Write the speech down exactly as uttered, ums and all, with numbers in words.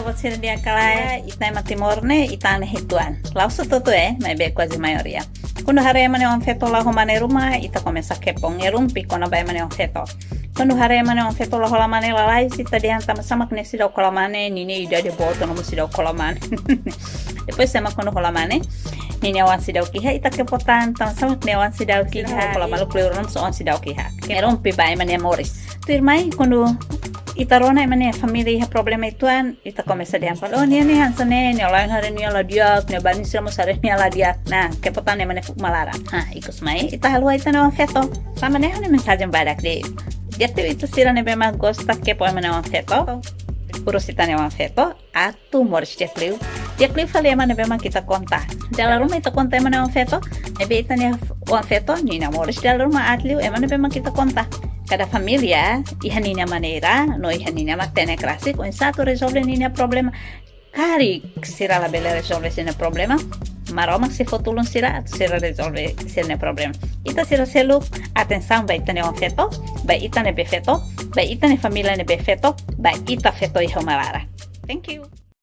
Buat sira di'ak ka lae, ita ema Timor ne'e, ita ne'e uitoan. La'ós hotu-hotu, eh, maibé kuaze maioria. Kuandu haree ema nia oan-feto la'o ho mane ruma, ita komesa kepo, ngerumpi kona-ba ema nia oan-feto. Kuandu haree ema nia oan-feto la'o hola mane lalais, ita dehan tanbasá mak ne'e seidauk hola mane, ninia idade boot no mós seidauk hola mane. Depois ema kuandu hola mane, ninia oan seidauk iha, ita kepo tan, tanbasá mak nia oan seidauk iha. Hola malu kleur no mós oan seidauk iha. Ngerumpi ba ema nia moris. Tuirmai, kuandu ita rona ema nia família iha problema uitoan, ita komesa dehan fali, oh, nia ne'e hanesan ne'e, nia la'en haree nia la di'ak, nia banin sira mós haree nia la di'ak. Nah, kepo tan ema nia fuuk malaran. Ha, ikus mai, ita haluha ita-nia oan-feto. Tanba ne'e ha'u-nia mensajen badak de'it. Di'ak liu ita sira ne'ebé mak gosta kepo ema nia oan-feto. Urus ita-nia oan-feto, atu moris di'ak liu. Di'ak liu fali ema ne'ebé mak ita konta. Dala ruma ita konta ema nia oan-feto, ne'ebé ita-nia oan-feto, ninia moris dala ruma aat liu, ema ne'ebé mak ita konta. Kada família iha ninia maneira, no iha ninia matenek rasik, oinsá atu rezolve ninia problema. Karik sira labele rezolve sira-nia problema, Maromak sei fó tulun sira atu sira rezolve sira-nia problema. Ita sira seluk, atensaun ba ita-nia oan-feto, ba ita ne'ebé feto, ba ita-nia família ne'ebé feto, ba ita feto iha uma laran. Thank you.